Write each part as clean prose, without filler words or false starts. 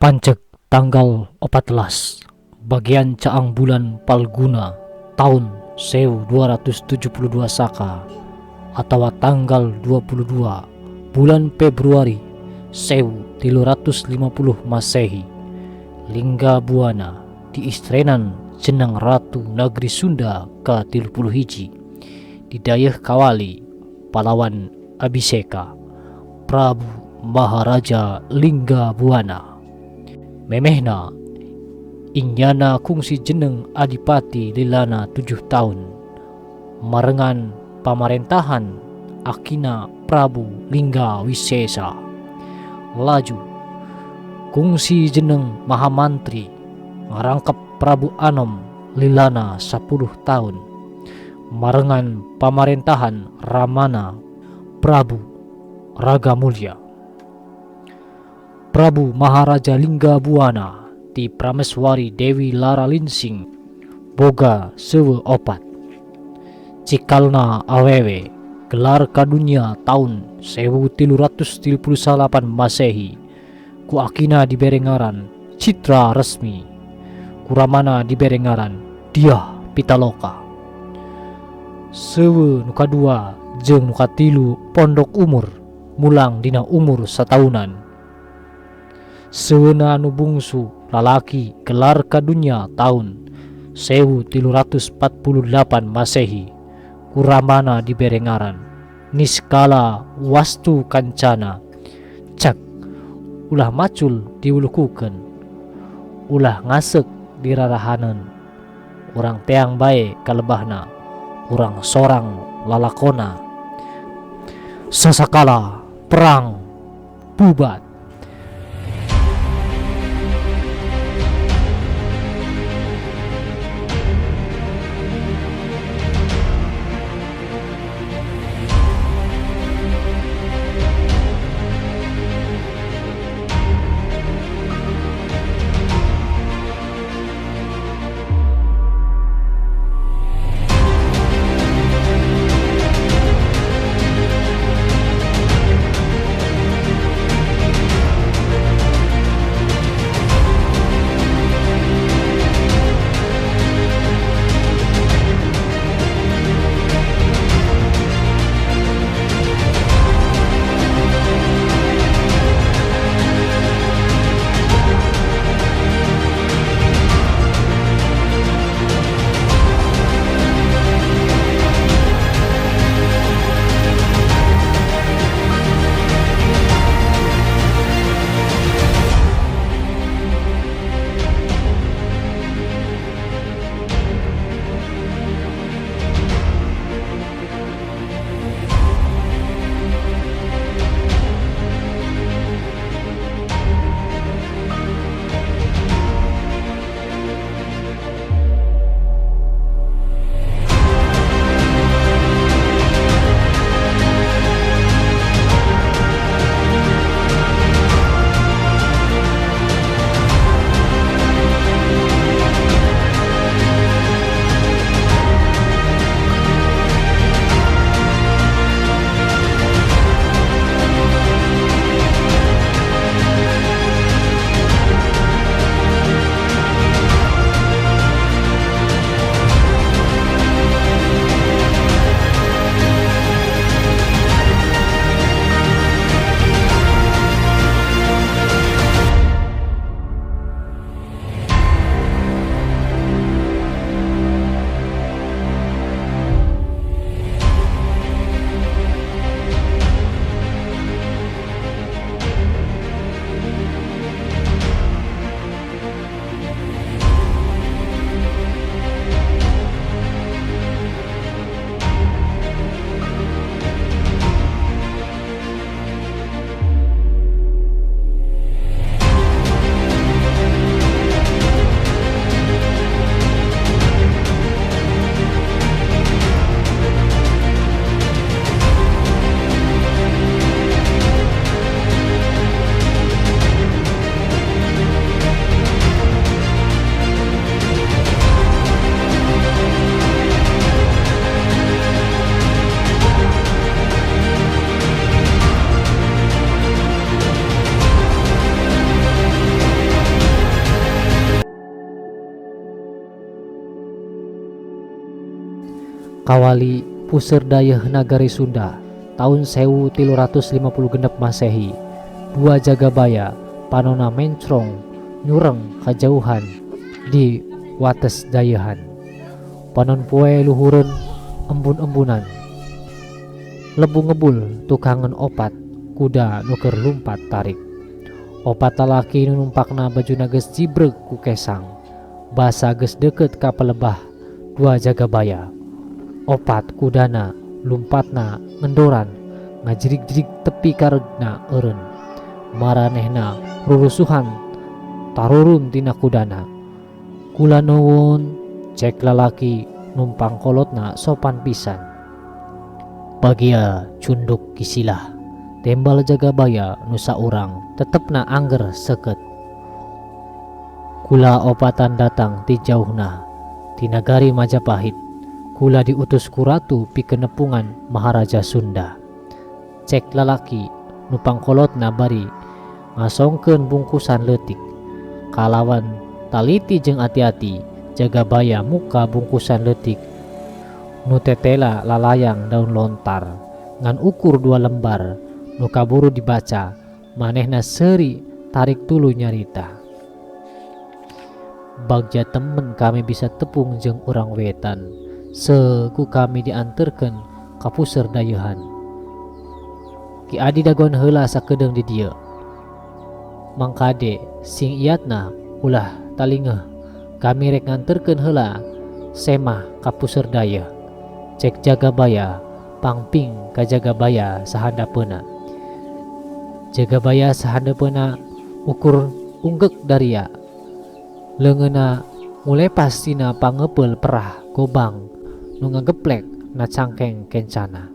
Panceg tanggal 14 bagian caang bulan Palguna tahun 1272 Saka atau tanggal 22 bulan Februari 1350 Masehi, Lingga Buana diistrenan jeneng Ratu Negeri Sunda ke-31 didayeh kawali pahlawan Abiseka Prabu Maharaja Lingga Buana. Memehna inyana kungsi jeneng Adipati lilana 7 tahun marengan pamarentahan akina Prabu Lingga Wisesa. Laju kungsi jeneng Mahamantri ngarangkep Prabu Anom lilana 10 tahun marengan pamarentahan Ramana Prabu Raga Mulya. Prabu Maharaja Lingga Buana ti Prameswari Dewi Lara Linsing boga sewe opat. Cikalna awewe gelar kadunya tahun 1338 Masehi ku akina dibere ngaran Citra Resmi, kuramana dibere ngaran Diah Pitaloka. Sewe nu kadua jeung nu katilu pondok umur mulang dina umur sataunan. Seweuna nu bungsu lalaki gelar kadunya tahun 1348 Masehi kuramana dibere ngaran Niskala Wastu Kancana. Cak ulah macul diwulukukeun, ulah ngasek dirarahaneun, urang teang bae kalebahna, urang sorang lalakona. Sasakala perang bubat. Kawali puseur dayeuh nagari Sunda taun 1356 Masehi dua Jagabaya panona mencrong nyureng kajauhan di wates dayeuhan. Panon poe luhureun embun-embunan lebu ngebul tukangeun opat kuda nu keur lumpat tarik. Opat lalaki nu numpakna bajuna geus jibreug ku kesang basa geus deukeut ka palebah dua Jagabaya. Opat kudana lumpatna ngendoran ngajirig-jirig tepi karegna eureun. Maranehna rurusuhan tarurun tina kudana. Kula nuwun cek lalaki numpang kolotna sopan pisan. Bagia cunduk kisilah tembal Jagabaya nu saurang tetepna angger seukeut. Kula opatan datang ti jauhna ti nagari Majapahit. Kula diutus ku ratu pikeun nepungan Maharaja Sunda. Cek lalaki nu pangkolotna bari ngasongkeun bungkusan leutik. Kalawan taliti jeung ati-ati Jagabaya muka bungkusan leutik nu tetela lalayang daun lontar ngan ukur 2 lembar nu kaburu dibaca manehna seuri tarik tuluy nyarita. Bagja temen kami bisa tepung jeung urang wetan. Seku kami dianterkeun ka puseur dayeuhan. Ki Adi dagoan heula sakedeung di dieu. Mangkade sing iatna ulah talingeuh kami rek nganterkeun heula semah ka puseur dayeuh. Cek Jagabaya pangping ka Jagabaya sahandapeuna. Jagabaya sahandapeuna ukur unggek daria. Leungeunna mulepas tina pangepeul perah gobang nu ngageplek na cangkeng kencana.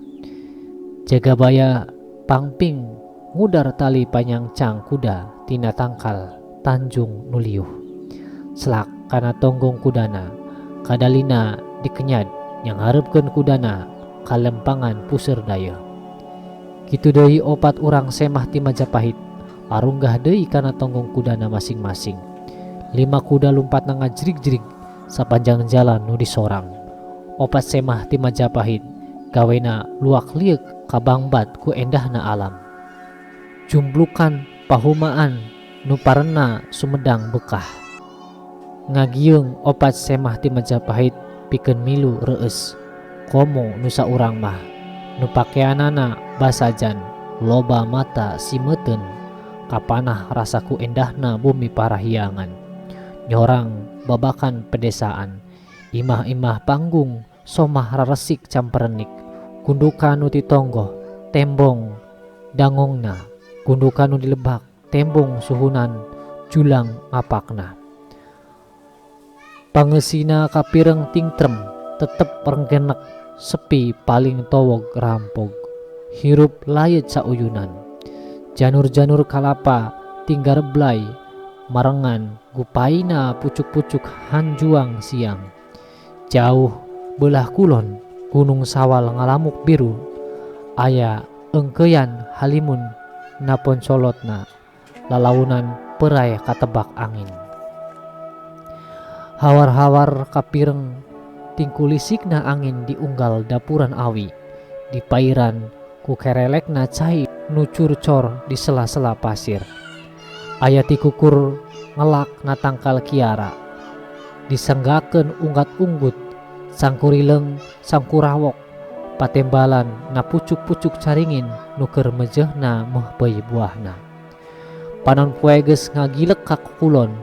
Jagabaya pangping ngudar tali panyangcang kuda tina tangkal tanjung nuliuh. Selak kana tonggong kudana kadalina dikenyad yang harepkeun kudana kalempangan puseur dayeuh. Kitu deui opat urang semah ti Majapahit arunggah deui kana tonggong kudana masing-masing. 5 kuda lumpatna ngajrig-jrig sapanjang jalan nu disorang. Opat semah ti Majapahit gawena luak lieuk kabangbat ku endahna alam. Jumblukan pahumaan nu parena Sumedang bekah. Ngagieung opat semah ti Majapahit pikeun milu reueus. Komo nu saurang mah nu pakeanana basajan loba mata simeuten kapanah rasaku endahna bumi parahyangan. Nyorang babakan pedesaan, imah-imah panggung somah raresik camperenik, gundukan nu titonggoh tembong dangongna, gundukan nu dilebak tembong suhunan julang ngapakna. Pangesina kapireng tingtrem tetep renggenek sepi paling towog rampog hirup layet sauyunan. Janur-janur kalapa tinggar blay marengan gupaina pucuk-pucuk hanjuang siang. Jauh belah kulon gunung sawal ngalamuk biru aya engkeyan halimun napon solotna lalaunan perai katebak angin. Hawar-hawar kapireng tingkulisikna angin diunggal dapuran awi di pairan ku kerelekna cai nu curcor di sela-sela pasir. Aya tikukur ngelak na tangkal kiara disenggakeun unggat-unggut sangkurileng sangkurawok patembalan na pucuk-pucuk caringin nu keur mejehna meh buahna. Panon poe geus ngagilek ka kulon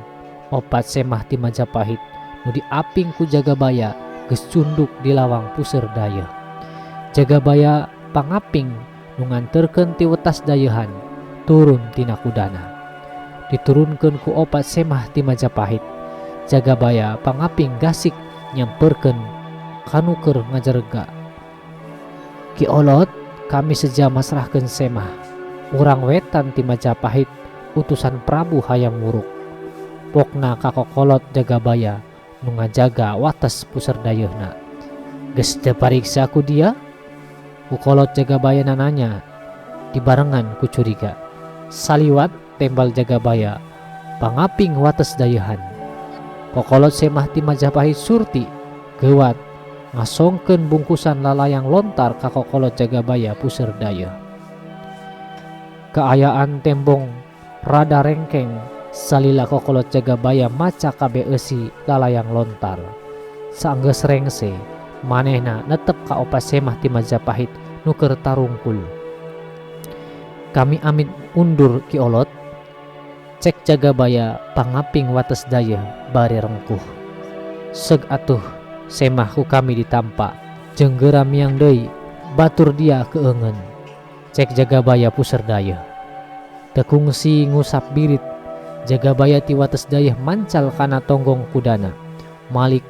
opat semah ti Majapahit nu diaping ku Jagabaya geus cunduk di lawang puseur dayeuh. Jagabaya pangaping nu nganterkeun ti wetas dayeuhan turun tina kudana. Diturunkeun ku opat semah ti Majapahit. Jagabaya pangaping gasik nyamperkeun kanu keur ngajarega. Ki Olot kami seja masrahkeun semah urang wetan ti Majapahit utusan Prabu Hayam Wuruk. Pokna kakokolot Jagabaya nu ngajaga wates puseur dayeuhna. Geus teu pariksa ku dia? Ku kolot Jagabaya nananya dibarengan ku curiga. Saliwat tembal Jagabaya pangaping wates dayeuhan. Kokolot semah ti Majapahit surti geuwat Ngasongkeun bungkusan lalayang lontar ka kokolot Jagabaya puseur dayeuh. Kaayaan tembong rada rengkeng salila kokolot Jagabaya maca kabeh eusi lalayang lontar. Saenggeus rengse, manehna netep ka opat semah ti Majapahit nu keur tarungkul. Kami amit undur Ki Olot, cek Jagabaya pangaping wates dayeuh bari rengkuh. Seug atuh semah ku kami ditampa, jeung geura miang deui batur dia keungeun. Cek Jagabaya puser dayeuh. Teu kungsi ngusap birit, Jagabaya ti wates dayeuh mancal kana tonggong kudana. Malik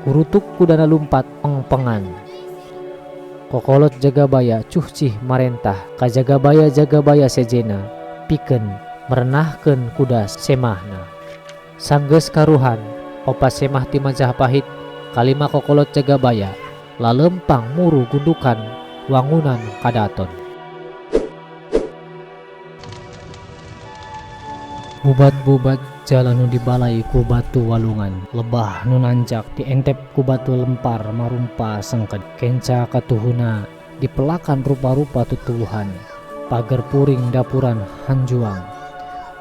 kurutuk kudana lumpat pengpengan. Kokolot Jagabaya cuhcih marentah ka Jagabaya Jagabaya sejena pikeun merenahkeun kuda semahna. Sanggeus karuhan opat semah ti Majapahit kalima kokolot Jagabaya lalempang muru gundukan wangunan kadaton. Bubat-bubat jalan nu dibalai ku batu walungan, lebah nu nanjak dientep ku batu lempar marumpa sengked, kenca katuhuna dipelakan rupa-rupa tutuwuhan, pager puring dapuran hanjuang,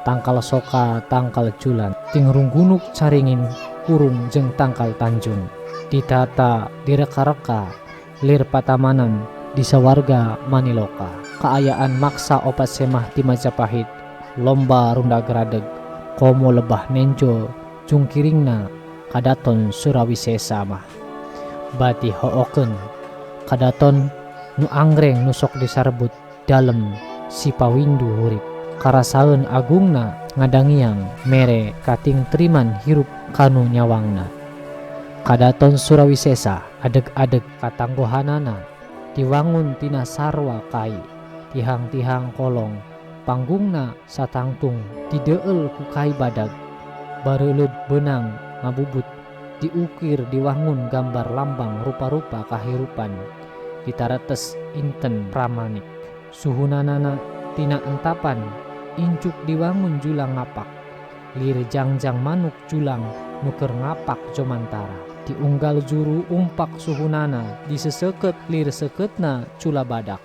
tangkal soka tangkal culan, tingrunggunuk caringin kurung jeung tangkal tanjung, ditata direka-reka lir patamanan di sawarga maniloka. Kaayaan maksa opat semah ti Majapahit lomba runda gradeg komo lebah nenjo jungkiringna kadaton Surawisesa mah bati hookeun kadaton nu anggreng nu sok disarebut dalem si pawindu hurip karasaeun agungna ngadangiang mere katingtriman hirup kanu nyawangna. Kadaton Surawisesa adeg-adeg katanggohanana diwangun tina sarwa kai tihang-tihang kolong panggungna satangtung dideueul ku kai badag bareuleud beunang ngabubut diukir diwangun gambar lambang rupa-rupa kahirupan ditaretes inten pramanik suhunanana tina entapan incuk diwangun julang ngapak lir jangjang manuk julang nu keur ngapak jomantara diunggal juru umpak suhunana diseseukeut lir sekeutna cula badak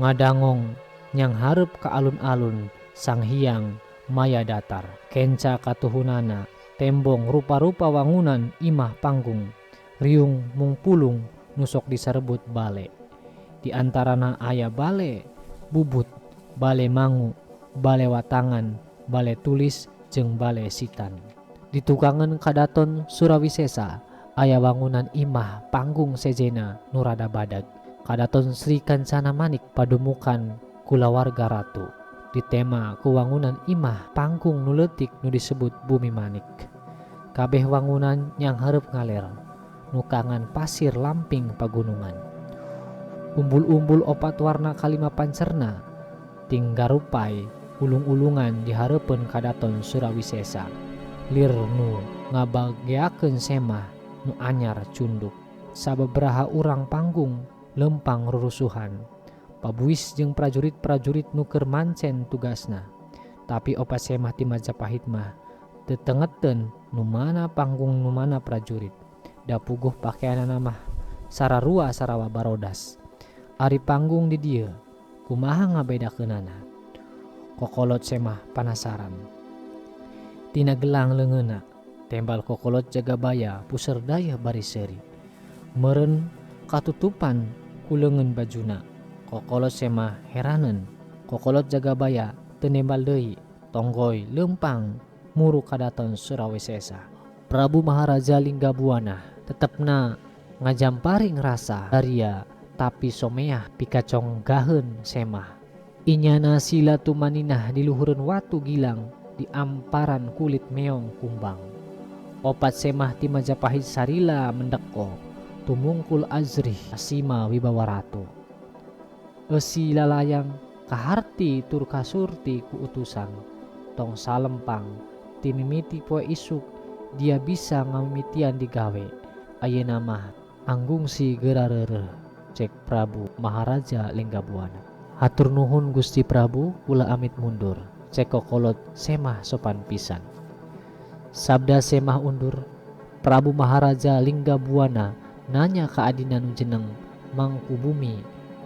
ngadangong nyang hareup ka alun-alun Sang Hyang Maya Datar kenca katuhunana tembong rupa-rupa wangunan imah panggung riung mungpulung nu sok disarebut bale di antarana aya bale bubut, bale mangu, bale watangan, bale tulis jeung bale sitan. Ditukangeun kadaton Surawisesa aya wangunan imah panggung sejena nu rada badag. Kadaton Sri Kancana Manik padumukan kulawarga ratu. Ditema ku wangunan imah panggung nu leutik nu disebut Bumi Manik. Kabeh wangunan nyang hareup ngaler nukangan pasir lamping pagunungan. Umbul-umbul opat warna kalima pancerna tinggarupai ulung-ulungan dihareupeun kadaton Surawisesa. Lir nu ngabageakeun semah nu anyar cunduk. Sababaraha urang panggung lempang rurusuhan. Pabuis jeung prajurit-prajurit nu keur mancen tugasna. Tapi opat semah ti Majapahit mah teu tengeteun nu mana panggung nu mana prajurit. Da puguh pakeanana mah sararua sarawa barodas. Ari panggung di dieu kumaha ngabedakeunana? Kokolot semah panasaran. Tina gelang leungeunna tembal kokolot Jagabaya puser dayeuh bari seuri. Meureun katutupan ku leungeun bajuna. Kokolot semah heraneun. Kokolot Jagabaya teu nembal deui, tonggoy leumpang muru kadaton Surawisesa. Prabu Maharaja Linggabuana tetepna ngajamparing rasa daria tapi someah pikaconggaheun semah. Inyana sila tumaninah di luhureun watu gilang di amparan kulit meong kumbang. Opat semah ti Majapahit sarila mendeko tumungkul azrih asima wibawa ratu. Eusi lalayang kaharti tur kasurti ku utusan tong salempang ti mimiti poe isuk dia bisa ngamimitian digawe. Ayeuna mah anggungsi geura reureuh cek Prabu Maharaja Linggabuana. Hatur nuhun Gusti Prabu, kula amit mundur cek kokolot semah sopan pisan. Sabda semah undur, Prabu Maharaja Linggabuana Nanya ka adina nu jeneng Mangkubumi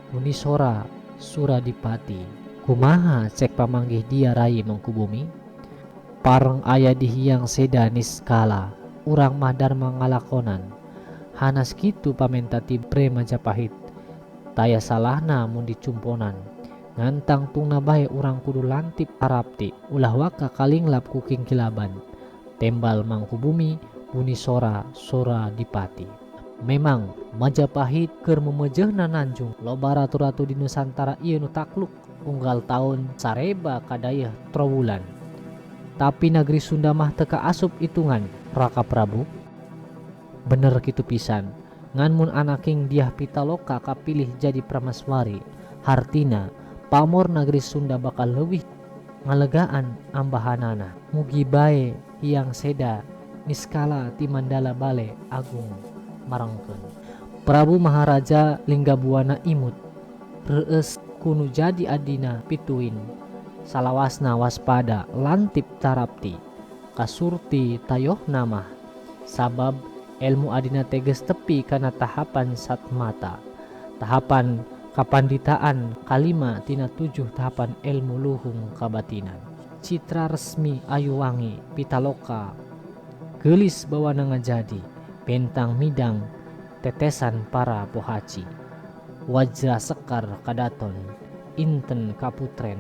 Bunisora Suradipati. Kumaha cek pamanggih dia Rai Mangkubumi? Pareng aya di Hyang Seda Niskala, urang mah darma ngalakonan. Hanas kitu pamenta ti Bre Majapahit. Taya salahna mun dicumponan. Ngan tangtungna bae urang kudu lantip tarapti, ulah waka kalinglap ku kingkilaban. Tembal Mangkubumi Bunisora Suradipati. Memang Majapahit keur memejehna nanjung loba ratu-ratu di Nusantara ieu nu takluk unggal taun sareba kadayeuh Trowulan. Tapi nagri Sunda mah teu kaasup itungan Raka Prabu. Bener kitu pisan. Ngan mun anaking Dyah Pitaloka kapilih jadi prameswari, hartina pamor nagri Sunda bakal leuwih ngalegaan ambahanana. Mugi bae Hyang Seda Niskala ti Mandala Bale Agung marengkeun. Prabu Maharaja Linggabuana imut reueus kunu jadi adina pituin. Salawasna waspada lantip tarapti kasurti tayohna mah sabab ilmu adina teges tepi kana tahapan satmata, tahapan kapanditaan kalima tina 7 tahapan ilmu luhung kabatinan. Citra resmi Ayuwangi Pitaloka geulis bawana ngajadi bentang midang tetesan para pohaci. Wajra sekar kadaton inten kaputren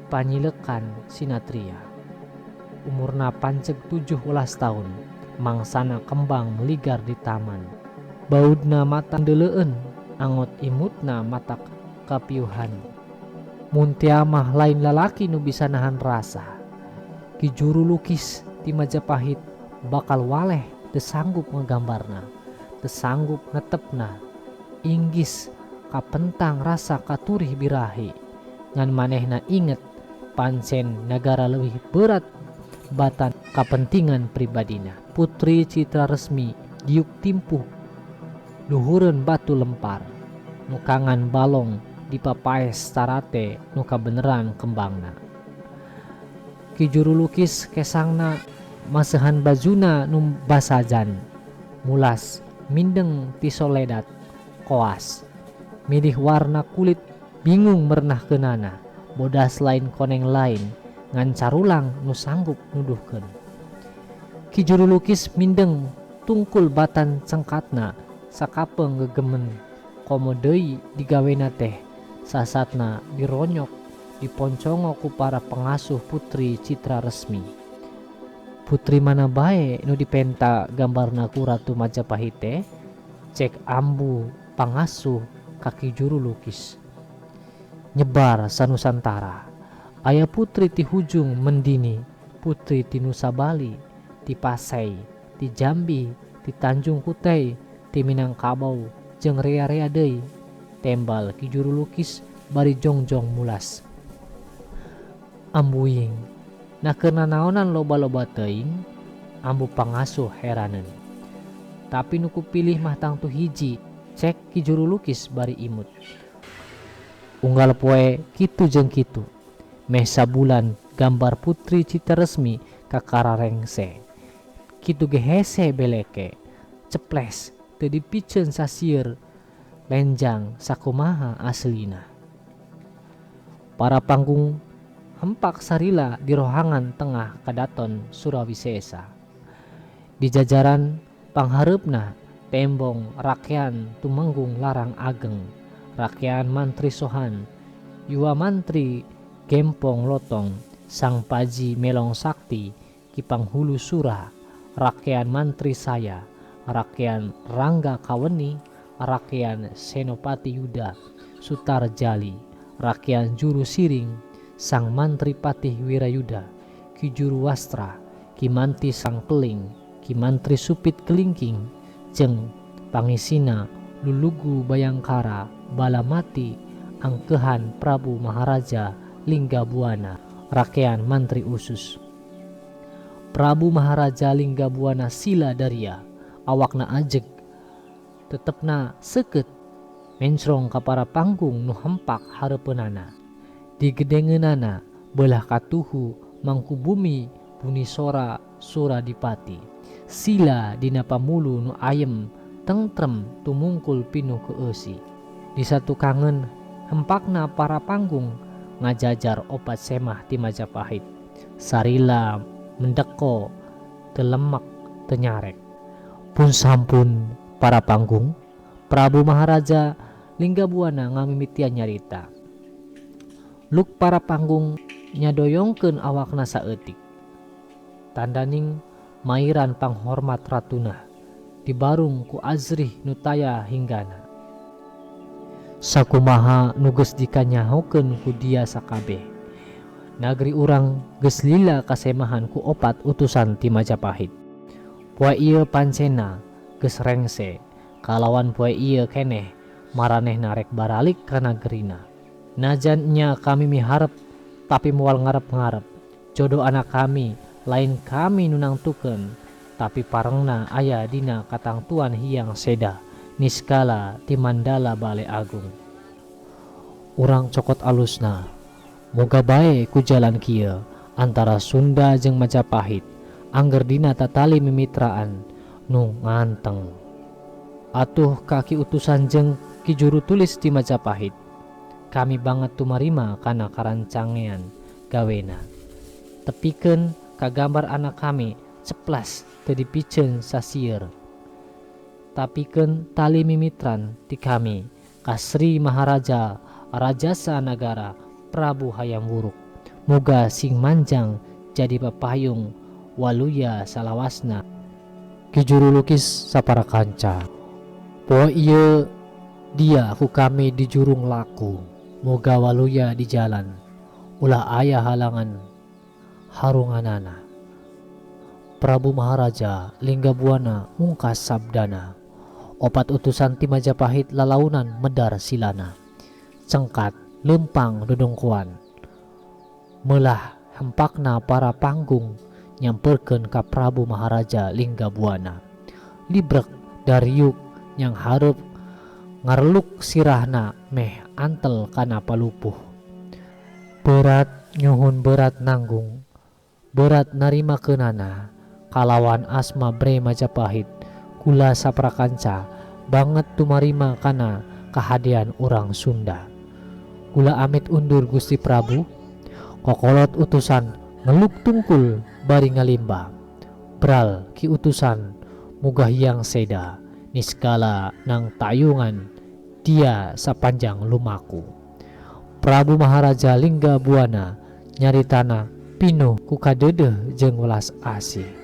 panyilekan sinatria. Umurna panceg 17 tahun, mangsana kembang ligar di taman. Baudna mata deleueun, angot imutna mata kapiuhan. Mun tiamah lain lalaki nu bisa nahan rasa. Ki juru lukis ti Majapahit bakal waleh teu sanggup ngagambarna, teu sanggup netepna. Inggis kapentang rasa katurih birahi. Ngan manehna inget pancen nagara leuwih berat batan kapentingan pribadina. Putri Citra Resmi diuk timpuh luhureun batu lempar, nukangan balong dipapaes tarate nu kabeneran kembangna. Ki juru lukis kesangna masehan bajuna nu basajan, mulas mindeng ti soledat koas, milih warna kulit bingung merenahkeunana, bodas lain koneng lain ngan carulang nu sanggup nuduhkeun. Ki juru lukis mindeng tungkul batan cengkatna sakapeung gegemen komo deui digawena teh sasatna dironyok diponcongo ku para pengasuh Putri Citra Resmi. Putri mana bae nu dipenta gambarna ku Ratu Majapahit teh? Cek ambu pangasuh kaki juru lukis. Nyebar sanusantara. Aya putri ti hujung Mendini, putri ti Nusa Bali, ti Pasai, ti Jambi, ti Tanjung Kutai, ti Minangkabau, jeung rea-rea deui. Tembal ki juru lukis bari jongjong mulas. Ambuing, nah keur nanaonan loba-loba teuing, ambu pangasuh heraneun. Tapi nu kupilih mah tangtu hiji, cek ki juru lukis bari imut. Unggal poe kitu jeung kitu. Meh sabulan gambar Putri Citra Resmi kakara rengse. Kitu ge hese beleke, ceples teu dipiceun sasieur lenjang sakumaha aslina. Para panggung hempak sarila di rohangan tengah kadaton Surawisesa. Di jajaran panghareupna tembong rakyan Tumenggung Larang Ageng, rakyan Mantri Sohan, Yuwa Mantri Gempong Lotong, Sang Paji Melong Sakti, Ki Panghulu Sura, rakyan Mantri Saya, rakyan Rangga Kaweni, rakyan Senopati Yuda Sutarjali, rakyan Juru Siring, Sang Mantri Patih Wirayuda, Ki Juru Wastra, Ki Manti Sang Keling, Ki Mantri Supit Kelingking, jeung pangisina Lulugu Bayangkara Balamati angkehan Prabu Maharaja Linggabuana, rakyan Mantri Usus. Prabu Maharaja Linggabuana sila daria, awakna ajeg, tetepna seukeut, mencrong ka para panggung nu hempak hareupeunana. Digedengeunana beulah katuhu Mangkubumi Bunisora Suradipati. Sila dina pamulu nu ayem Tengtrem tumungkul pinuh keusi. Di satukangeun hempakna para panggung ngajajar opat semah ti Majapahit. Sarila mendeko teu lemek teu nyarek. Pun sampun para panggung, Prabu Maharaja Linggabuana ngamimitian nyarita. Luk para panggung nyadoyongkeun awakna saeutik. Tandaning mairan panghormat ratuna dibarung ku azrih nu taya hinggana. Sakumaha nu geus dikanyahokeun ku dia sakabeh. Nagri urang geus lila kasemahan ku opat utusan ti Majapahit. Poe ieu pancena geus rengse kalawan poe ieu keneh maranehna rek baralik ka nagerina. Najan nya kami miharep tapi moal ngarep-ngarep. Jodo anak kami lain kami nu nangtukeun tapi parengna aya dina katangtuan Hyang Seda Niskala ti Mandala Bale Agung. Urang cokot alusna. Moga bae ku jalan kieu antara Sunda jeung Majapahit angger dina tatali mimitraan nu nganteng. Atuh ka ki utusan jeung ki juru tulis ti Majapahit. Kami banget tumarima kana karancangean gawena. Tepikeun ka gambar anak kami ceplas teu dipiceun sasieur. Tapikeun tali mimitran ti kami ka Sri Maharaja Rajasa Nagara Prabu Hayam Wuruk. Muga sing manjang jadi papayung waluya salawasna. Ki juru lukis sapara kanca. Poe ieu dia ku kami di jurung laku. Moga waluya di jalan. Ulah aya halangan harunganana. Prabu Maharaja Linggabuana mungkas sabdana. Opat utusan ti Majapahit lalaunan medar silana. Cengkat lempang dudungkuan. Melah hempakna para panggung nyamperkeun ka Prabu Maharaja Linggabuana. Librek dariuk yang hareup ngareluk sirahna meh antel kana palupuh. Berat nyuhun berat nanggung, berat narima keunana kalawan asma Bre Majapahit kula saprakanca banget tumarima kana kahadean urang Sunda. Kula amit undur Gusti Prabu. Kokolot utusan ngeluk tungkul bari ngalimba. Bral ki utusan muga Hyang Seda niskala nang tayungan dia sapanjang lumaku. Prabu Maharaja Linggabuana nyaritana pinuh ku kadeudeuh jeung welas asih.